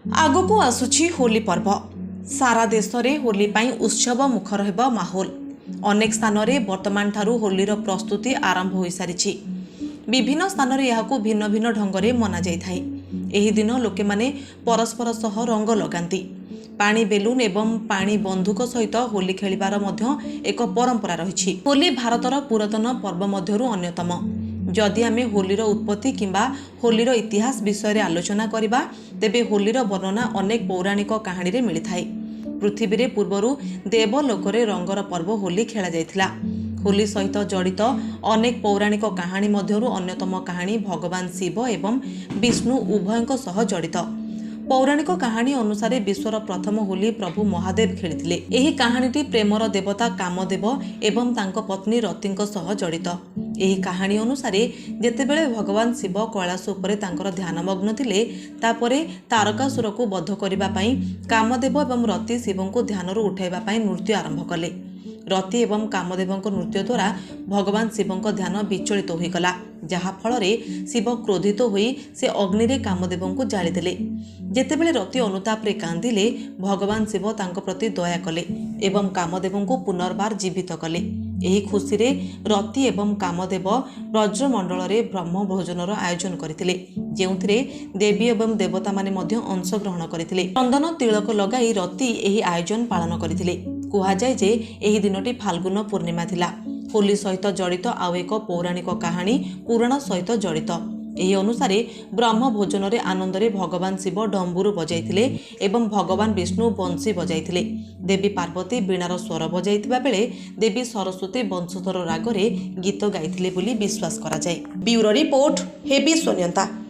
ଆଗକୁ ଆସୁଛି ହୋଲି ପର୍ବ। ସାରା ଦେଶରେ ହୋଲି ପାଇଁ ଉତ୍ସବ ମୁଖର ହେବ ମାହୋଲ। ଅନେକ ସ୍ଥାନରେ ବର୍ତ୍ତମାନଠାରୁ ହୋଲିର ପ୍ରସ୍ତୁତି ଆରମ୍ଭ ହୋଇସାରିଛି। ବିଭିନ୍ନ ସ୍ଥାନରେ ଏହାକୁ ଭିନ୍ନ ଭିନ୍ନ ଢଙ୍ଗରେ ମନାଯାଇଥାଏ। ଏହି ଦିନ ଲୋକମାନେ ପରସ୍ପର ସହ ରଙ୍ଗ ଲଗାନ୍ତି। ପାଣି ବେଲୁନ ଏବଂ ପାଣି ବନ୍ଧୁକ ସହିତ ହୋଲି ଖେଳିବାର ମଧ୍ୟ ଏକ ପରମ୍ପରା ରହିଛି। ହୋଲି ଭାରତର ପୁରାତନ ପର୍ବ ମଧ୍ୟରୁ ଅନ୍ୟତମ। ଯଦି ଆମେ ହୋଲିର ଉତ୍ପତ୍ତି କିମ୍ବା ହୋଲିର ଇତିହାସ ବିଷୟରେ ଆଲୋଚନା କରିବା, ତେବେ ହୋଲିର ବର୍ଣ୍ଣନା ଅନେକ ପୌରାଣିକ କାହାଣୀରେ ମିଳିଥାଏ। ପୃଥିବୀରେ ପୂର୍ବରୁ ଦେବଲୋକରେ ରଙ୍ଗର ପର୍ବ ହୋଲି ଖେଳାଯାଇଥିଲା। ହୋଲି ସହିତ ଜଡ଼ିତ ଅନେକ ପୌରାଣିକ କାହାଣୀ ମଧ୍ୟରୁ ଅନ୍ୟତମ କାହାଣୀ ଭଗବାନ ଶିବ ଏବଂ ବିଷ୍ଣୁ ଉଭୟଙ୍କ ସହ ଜଡ଼ିତ। ପୌରାଣିକ କାହାଣୀ ଅନୁସାରେ ବିଶ୍ୱର ପ୍ରଥମ ହୋଲି ପ୍ରଭୁ ମହାଦେବ ଖେଳିଥିଲେ। ଏହି କାହାଣୀଟି ପ୍ରେମର ଦେବତା କାମଦେବ ଏବଂ ତାଙ୍କ ପତ୍ନୀ ରତିଙ୍କ ସହ ଜଡ଼ିତ। ଏହି କାହାଣୀ ଅନୁସାରେ ଯେତେବେଳେ ଭଗବାନ ଶିବ କୈଳାସ ଉପରେ ତାଙ୍କର ଧ୍ୟାନମଗ୍ନ ଥିଲେ, ତାପରେ ତାରକାସୁରକୁ ବଧ କରିବା ପାଇଁ କାମଦେବ ଏବଂ ରତି ଶିବଙ୍କୁ ଧ୍ୟାନରୁ ଉଠାଇବା ପାଇଁ ନୃତ୍ୟ ଆରମ୍ଭ କଲେ। ରତି ଏବଂ କାମଦେବଙ୍କ ନୃତ୍ୟ ଦ୍ୱାରା ଭଗବାନ ଶିବଙ୍କ ଧ୍ୟାନ ବିଚଳିତ ହୋଇଗଲା, ଯାହାଫଳରେ ଶିବ କ୍ରୋଧିତ ହୋଇ ସେ ଅଗ୍ନିରେ କାମଦେବଙ୍କୁ ଜାଳିଦେଲେ। ଯେତେବେଳେ ରତି ଅନୁତାପରେ କାନ୍ଦିଲେ, ଭଗବାନ ଶିବ ତାଙ୍କ ପ୍ରତି ଦୟା କଲେ ଏବଂ କାମଦେବଙ୍କୁ ପୁନର୍ବାର ଜୀବିତ କଲେ। ଏହି ଖୁସିରେ ରତି ଏବଂ କାମଦେବ ବ୍ରଜମଣ୍ଡଳରେ ବ୍ରହ୍ମ ଭୋଜନର ଆୟୋଜନ କରିଥିଲେ, ଯେଉଁଥିରେ ଦେବୀ ଏବଂ ଦେବତାମାନେ ମଧ୍ୟ ଅଂଶଗ୍ରହଣ କରିଥିଲେ। ଚନ୍ଦନ ତିଳକ ଲଗାଇ ରତି ଏହି ଆୟୋଜନ ପାଳନ କରିଥିଲେ। କୁହାଯାଏ ଯେ ଏହି ଦିନଟି ଫାଲ୍ଗୁନ ପୂର୍ଣ୍ଣିମା ଥିଲା। ହୋଲି ସହିତ ଜଡ଼ିତ ଆଉ ଏକ ପୌରାଣିକ କାହାଣୀ ପୁରାଣ ସହିତ ଜଡ଼ିତ। ଏହି ଅନୁସାରେ ବ୍ରହ୍ମ ଭୋଜନରେ ଆନନ୍ଦରେ ଭଗବାନ ଶିବ ଡମ୍ବୁରୁ ବଜାଇଥିଲେ ଏବଂ ଭଗବାନ ବିଷ୍ଣୁ ବଂଶୀ ବଜାଇଥିଲେ। ଦେବୀ ପାର୍ବତୀ ବୀଣାର ସ୍ୱର ବଜାଇଥିବା ବେଳେ ଦେବୀ ସରସ୍ୱତୀ ବଂଶଧର ରାଗରେ ଗୀତ ଗାଇଥିଲେ ବୋଲି ବିଶ୍ୱାସ କରାଯାଏ। ବ୍ୟୁରୋ ରିପୋର୍ଟ, ହେବି ସ୍ୱନିୟନ୍ତା।